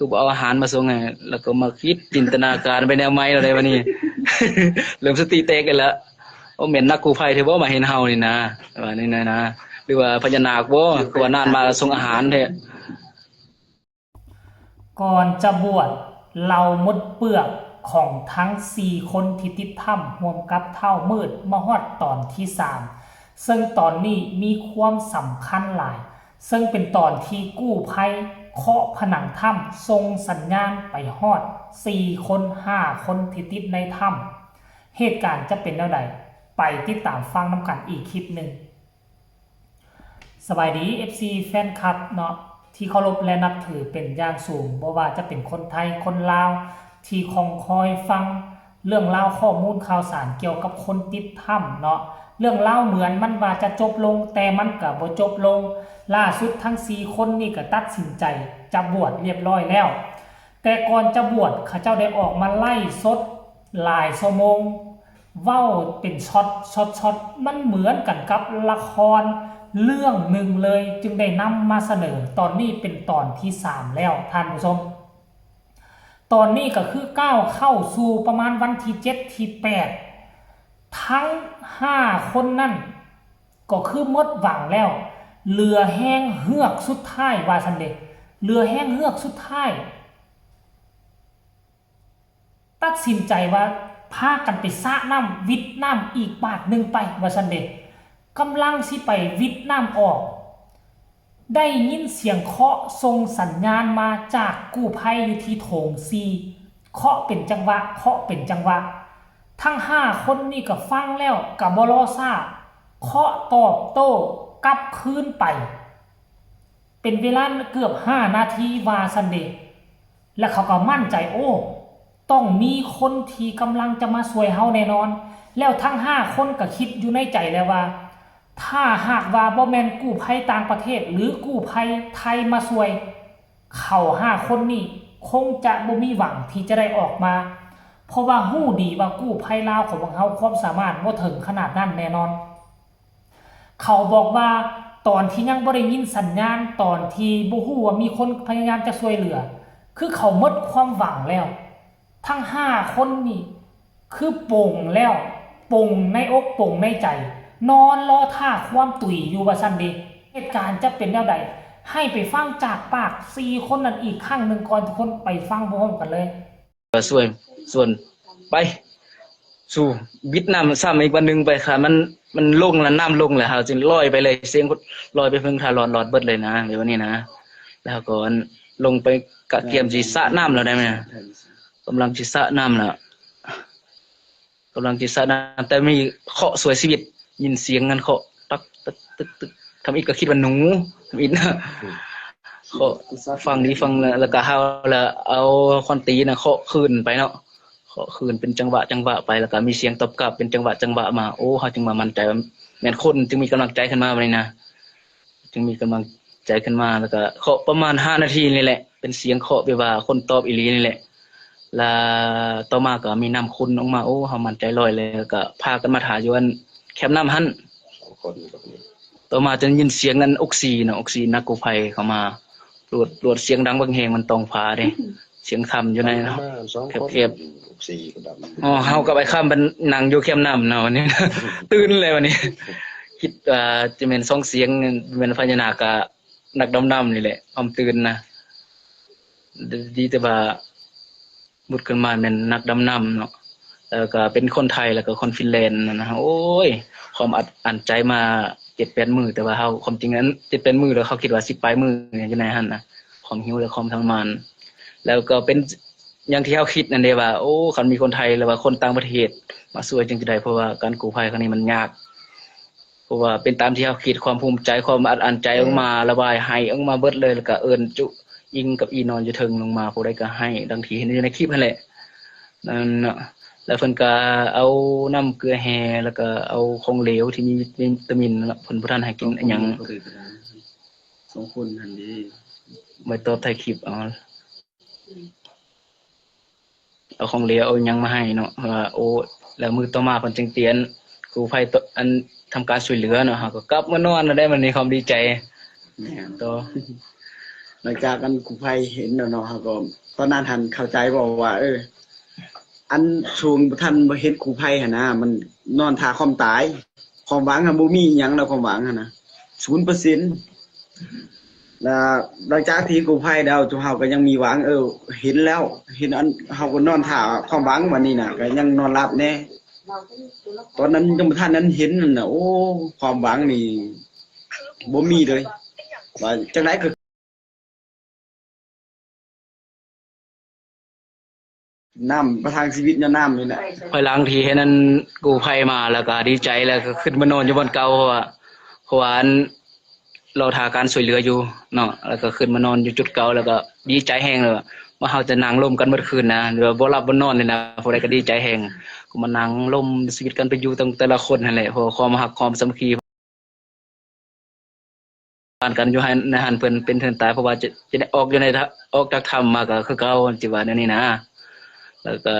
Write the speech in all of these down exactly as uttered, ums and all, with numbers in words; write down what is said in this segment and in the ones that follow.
คือบ่เอาอาหารมาส่งให้ แล้วก็มาคิดจินตนาการไปแนวใหม่แล้วได้บัดนี้ เริ่มสติแตกกันละ โอ้ แม่นนักกู้ภัยแท้บ่มาเห็นเฮานี่นะ ว่านี่นะนะ หรือว่าพญานาคบ่ คือว่านานมาส่งอาหารแท้ ก่อนจะบวช เหล่าหมดเปลือกของทั้งสี่คนที่ติดถ้ำ ร่วมกับท้าวมืด มาฮอดตอนที่สาม ซึ่งตอนนี้มีความสำคัญหลาย ซึ่งเป็นตอนที่กู้ภัยเคาะผนังถ้ำ ส่งสัญญาณไปฮอดสี่คน ห้าคนที่ติดในถ้ำ เหตุการณ์จะเป็นแนวใด ไปติดตามฟังนำกันอีกคลิปหนึ่ง สบายดี เอฟซี แฟนคลับเนาะ ที่เคารพและนับถือเป็นอย่างสูง บ่ว่าจะเป็นคนไทย คนลาว ที่คอยฟังเรื่องราวข้อมูลข่าวสารเกี่ยวกับคนติดถ้ำเนาะ เรื่องราวเหมือนมันว่าจะจบลง แต่มันก็บ่จบลง ล่าสุดทั้งสี่คนนี่ก็ตัดสินใจจะบวชเรียบร้อยแล้ว แต่ก่อนจะบวชเขาเจ้าได้ออกมาไลฟ์สดหลายชั่วโมง เว้าเป็นช็อต ช็อต ช็อต มันเหมือนกันกับละครเรื่องหนึ่งเลย จึงได้นำมาเสนอ ตอนนี้เป็นตอนที่สามแล้วท่านผู้ชม ตอนนี้ก็คือก้าวเข้าสู่ประมาณวันที่เจ็ด ที่แปด ทั้งห้าคนนั่นก็คือหมดหวังแล้ว เหลือแฮงเฮือกสุดท้ายว่าซั่นเด้ เหลือแฮงเฮือกสุดท้าย ตัดสินใจว่าพากันไปสระน้ำ วิดน้ำอีกบาดหนึ่งไป ว่าซั่นเด้ กำลังสิไปวิดน้ำออก ได้ยินเสียงเคาะส่งสัญญาณมาจากกู้ภัยอยู่ที่โถงสี่ เคาะเป็นจังหวะ เคาะเป็นจังหวะ ทั้งห้าคนนี่ก็ฟังแล้วก็บ่รอช้า เคาะตอบโต้กลับคืนไป เป็นเวลาเกือบห้านาทีว่าซั่นเด้ และเขาก็มั่นใจ โอ้ ต้องมีคนที่กำลังจะมาช่วยเฮาแน่นอน แล้วทั้งห้าคนก็คิดอยู่ในใจแล้วว่า ถ้าหากว่าบ่แม่นกู้ภัยต่างประเทศ หรือกู้ภัยไทยมาช่วย เขาห้าคนนี่คงจะบ่มีหวังที่จะได้ออกมา เพราะว่าฮู้ดีว่ากู้ภัยลาวของพวกเฮาความสามารถบ่ถึงขนาดนั้นแน่นอน เขาบอกว่าตอนที่ยังบ่ได้ยินสัญญาณ ตอนที่บ่ฮู้ว่ามีคนพยายามจะช่วยเหลือ คือเขาหมดความหวังแล้ว ทั้งห้าคนนี่คือปลงแล้ว ปลงในอกปลงในใจ นอนรอท่าความตุยอยู่ว่าซั่นเด้ เหตุการณ์จะเป็นแนวใด ให้ไปฟังจากปากสี่คนนั้นอีกครั้งหนึ่งก่อน ทุกคนไปฟังพร้อมกันเลย ก็ช่วย ส่วนไป สู่วิดน้ำซ้ำอีกวันหนึ่งไปค่ะ มัน มันลงแล้ว น้ำลงแล้ว เฮาจึงลอยไปเลย เสียงลอยไปเพิ่งทารอด รอดเบิดเลยนะ เดี๋ยวนี้นะ แล้วก็ลงไปกะเตรียมสิสระน้ำแล้วได้ไหม กำลังสิสระน้ำแล้ว กำลังสิสระน้ำ แต่มีเคาะช่วยชีวิต ยินเสียงกันเคาะ ตัก ตึก ตึก ตึก ทำอิฐก็คิดว่าหนู ทำอิฐนะ เคาะ ฟังดีฟังแล้ว แล้วก็เฮาละเอาค้อนตีนะเคาะคืนไปเนาะ เคาะคืนเป็นจังหวะ จังหวะไป แล้วก็มีเสียงตอบกลับเป็นจังหวะ จังหวะมา โอ้ เฮาจึงมามั่นใจว่าแม่นคน จึงมีกำลังใจขึ้นมาบัดนี้นะ จึงมีกำลังใจขึ้นมา แล้วก็เคาะประมาณห้านาทีนี่แหละ เป็นเสียงเคาะแบบว่าคนตอบอีหลีนี่แหละ แล้วต่อมาก็มีน้ำขุ่นออกมา โอ้ เฮามั่นใจลอยเลย แล้วก็พากันมาถ่าอยู่อันแคมป์น้ำหั่น ต่อมาจนยินเสียงนั้นออกซิเนาะ ออกซินักกู้ภัยเข้ามา ตรวจ ตรวจเสียงดังบักแฮง มันต้องฟ้าเด้ เสียงถ้ำอยู่ในเนาะ แคบๆ อ๋อ เฮากับไอ้ค่ำมันนั่งอยู่แคมป์น้ำเนาะ วันนี้ ตื่นเลยวันนี้ คิดว่าจะแม่นสองเสียง แม่นพญานาคกับนักดำน้ำนี่แหละ ความตื่นนะ ดี ดีแต่ว่าบุดขึ้นมาแม่นนักดำน้ำเนาะ แล้วก็เป็นคนไทย แล้วก็คนฟินแลนด์นะ โอ้ย ความอัดอั้นใจมาเจ็ดแปดมื้อ แต่ว่าเฮา ความจริงนั้นเจ็ดแปดมื้อ แล้วเขาคิดว่าสิบปลายมื้ออยู่ในหั่นนะ ความหิวและความทรมาน แล้วก็เป็นอย่างที่เฮาคิดนั่นเด้ว่า โอ้ คันมีคนไทย หรือว่าคนต่างประเทศมาช่วยจั่งใด เพราะว่าการกู้ภัยครั้งนี้มันยาก เพราะว่าเป็นตามที่เฮาคิด ความภูมิใจ ความอัดอั้นใจออกมา ระบายไห้ออกมาเบิดเลย แล้วก็เอิ้นจุอิงกับอีนอนอยู่เทิงลงมา ผู้ใดก็ไห้ดังที่เห็นอยู่ในคลิปนั่นแหละ นั่นเนาะ แล้วเพิ่นก็เอาน้ำเกลือแร่ แล้วก็เอาของเหลวที่มีวิตามินนั่นล่ะ เพิ่นบ่ทันให้กินอิหยัง สองคนหั่นเด้ ไว้ตอบท้ายคลิป เอา เอาของเหลวเอาหยังมาให้เนาะ ว่า โอ้ แล้วมื้อต่อมาเพิ่นจึงเตียนกู้ภัยต- อันทำการช่วยเหลือเนาะ เฮาก็กลับมานอนแล้วได้ มันมีความดีใจ แม่น ต่อ ลังจากอันกู้ภัยเห็นแล้วเนาะ เฮาก็ ตอนนั้นหั้นเข้าใจบ่ว่า เออ อันช่วงบ่ทันบ่เห็นกู้ภัยหั้นนะ มันนอนท่าความตาย ความหวังหั้นบ่มีอิหยังแล้ว ความหวังหั้นนะ ศูนย์เปอร์เซ็นต์ แล้วหลังจากที่กู้ภัยแล้ว จุมเฮาก็ยังมีหวัง เออ เห็นแล้ว เห็นอัน เฮาก็นอนท่าความหวัง บัดนี้น่ะ ก็ยังนอนหลับแน่ ตอนนั้นยังบ่ทันนั้นเห็นนั่นน่ะ โอ้ ความหวังนี่บ่มีเลย ว่าจั่งใดก็ น้ำประทังชีวิตเนี่ย น้ำนี่แหละ ภายหลังที่เห็นอันกู้ภัยมาแล้วก็ดีใจ แล้วก็ขึ้นมานอนอยู่บ่อนเก่า เพราะว่า เพราะว่าอันรอท่าการช่วยเหลืออยู่เนาะ แล้วก็ขึ้นมานอนอยู่จุดเก่า แล้วก็ดีใจแฮงเลยว่า ว่าเฮาจะนั่งลมกันเบิดคืนนะ หรือว่าบ่หลับบ่นอนเลยนะ ผู้ใดก็ดีใจแฮง ก็มานั่งลมชีวิตกันไปอยู่ตั้งแต่ละคนนั่นแหละ เพราะว่าความฮักความสามัคคี บ้านกันอยู่หั่น ในหั่นเพิ่นเป็นเพิ่นตาย เพราะว่าจะ จะได้ออกอยู่ในถ้ำ ออกจากถ้ำมาก็คือเก่า สิว่าแนวนี้นะ แล้วก็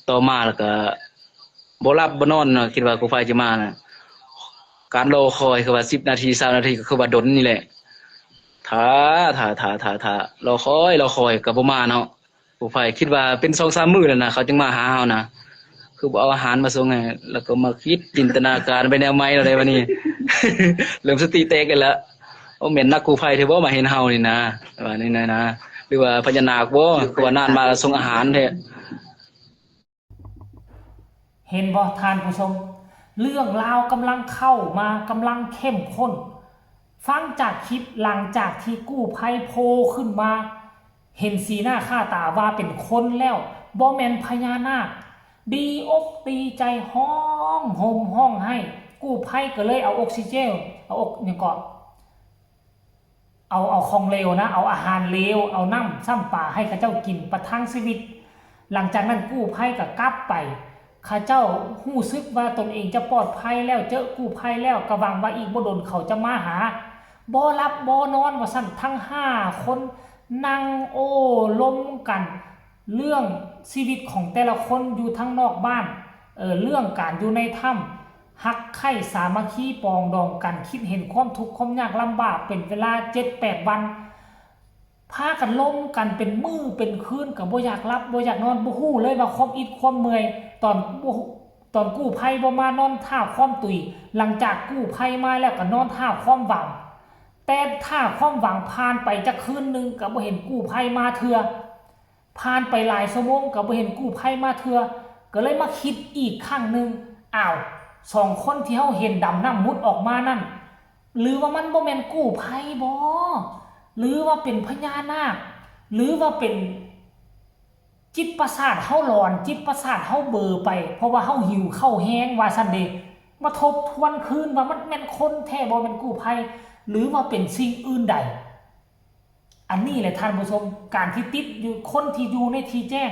ต่อมาแล้วก็บ่หลับบ่นอนเนาะ คิดว่ากู้ภัยสิมานะ การรอคอยคือว่าสิบนาที ซาวนาที ก็คือว่าดนนี่แหละ ท่า ท่า ท่า ท่า ท่า รอคอย รอคอยก็บ่มาเนาะ กู้ภัยคิดว่าเป็นสองสามมื้อแล้วนะ เขาจึงมาหาเฮานะ คือบ่เอาอาหารมาส่งให้ แล้วก็มาคิดจินตนาการไปแนวใหม่แล้วเด้บัดนี้ เริ่มสติแตกกันแล้ว โอ้ แม่นนักกู้ภัยแท้บ่มาเห็นเฮานี่นะ ว่านี่นะ หรือว่าพญานาคบ่ คือว่านานมาส่งอาหารแท้ เห็นบ่ท่านผู้ชม เรื่องราวกำลังเข้ามา กำลังเข้มข้น ฟังจากคลิปหลังจากที่กู้ภัยโผล่ขึ้นมา เห็นสีหน้าค่าตาว่าเป็นคนแล้ว บ่แม่นพญานาค ดีอกดีใจฮ้องห่มฮ้องไห้ กู้ภัยก็เลยเอาออกซิเจน เอาออก หยังเกาะ เอา เอาของเหลวนะ เอาอาหารเหลว เอาน้ำส้มปลาให้เขาเจ้ากินประทังชีวิต หลังจากนั้นกู้ภัยก็กลับไป เขาเจ้ารู้สึกว่าตนเองจะปลอดภัยแล้ว เจอกู้ภัยแล้ว ก็หวังว่าอีกบ่ดนเขาจะมาหา บ่หลับบ่นอนว่าซั่น ทั้งห้าคนนั่งโอ้ลมกัน เรื่องชีวิตของแต่ละคนอยู่ทางนอกบ้าน เอ่อ เรื่องการอยู่ในถ้ำ ฮักใคร่สามัคคีปรองดองกัน คิดเห็นความทุกข์ความยากลำบากเป็นเวลาเจ็ดแปดวัน พากันลมกันเป็นมื้อเป็นคืน ก็บ่อยากหลับบ่อยากนอน บ่ฮู้เลยว่าความอิดความเมื่อย ตอนบ่ฮู้ ตอนกู้ภัยบ่มานอนท่าความตุย หลังจากกู้ภัยมาแล้วก็นอนท่าความหวัง แต่ท่าความหวังผ่านไปจักคืนหนึ่งก็บ่เห็นกู้ภัยมาเทื่อ ผ่านไปหลายชั่วโมงก็บ่เห็นกู้ภัยมาเทื่อ ก็เลยมาคิดอีกครั้งหนึ่ง อ้าว สองคนที่เฮาเห็นดำน้ำมุดออกมานั่น หรือว่ามันบ่แม่นกู้ภัยบ่ หรือว่าเป็นพญานาค หรือว่าเป็นจิตประสาทเฮาหลอน จิตประสาทเฮาเบลอไป เพราะว่าเฮาหิวข้าวแฮงว่าซั่นเด้ มาทบทวนคืนว่ามันแม่นคนแท้บ่แม่นกู้ภัย หรือว่าเป็นสิ่งอื่นใด อันนี้แหละท่านผู้ชม การที่ติดอยู่ คนที่อยู่ในที่แจ้ง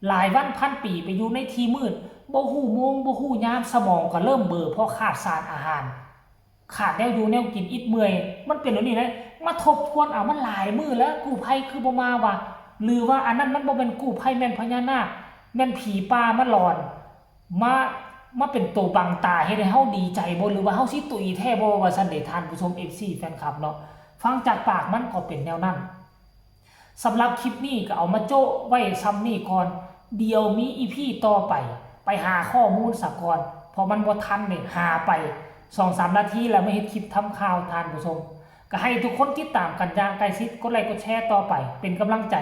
หลายวันพันปีไปอยู่ในที่มืด บ่ฮู้โมง บ่ฮู้ยาม สมองก็เริ่มเบลอเพราะขาดสารอาหาร ขาดแนวอยู่แนวกิน อิดเมื่อย มันเป็นแบบนี้เลย มาทบทวนเอา มันหลายมื้อแล้ว กู้ภัยคือบ่มาวะ หรือว่าอันนั้นมันบ่แม่นกู้ภัย แม่นพญานาค แม่นผีป่ามาหลอน มา มาเป็นตัวบังตาเฮ็ดให้เฮาดีใจบ่ หรือว่าเฮาสิตุยแท้บ่ ว่าซั่นเด้ท่านผู้ชม เอฟซี แฟนคลับเนาะ ฟังจากปากมันก็เป็นแนวนั้น สำหรับคลิปนี้ก็เอามาโจ๊ะไว้ส่ำนี้ก่อน เดี๋ยวมีอีพีต่อไป ไปหาข้อมูลซะก่อน เพราะมันบ่ทันเด้ หาไปสองสามนาทีแล้วมาเฮ็ดคลิปทำข่าวท่านผู้ชม ก็ให้ทุกคนติดตามกันอย่างใกล้ชิด กดไลค์กดแชร์ต่อไป เป็นกำลังใจ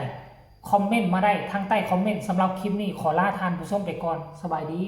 คอมเมนต์มาได้ทางใต้คอมเมนต์ สำหรับคลิปนี้ขอลาท่านผู้ชมไปก่อน สบายดี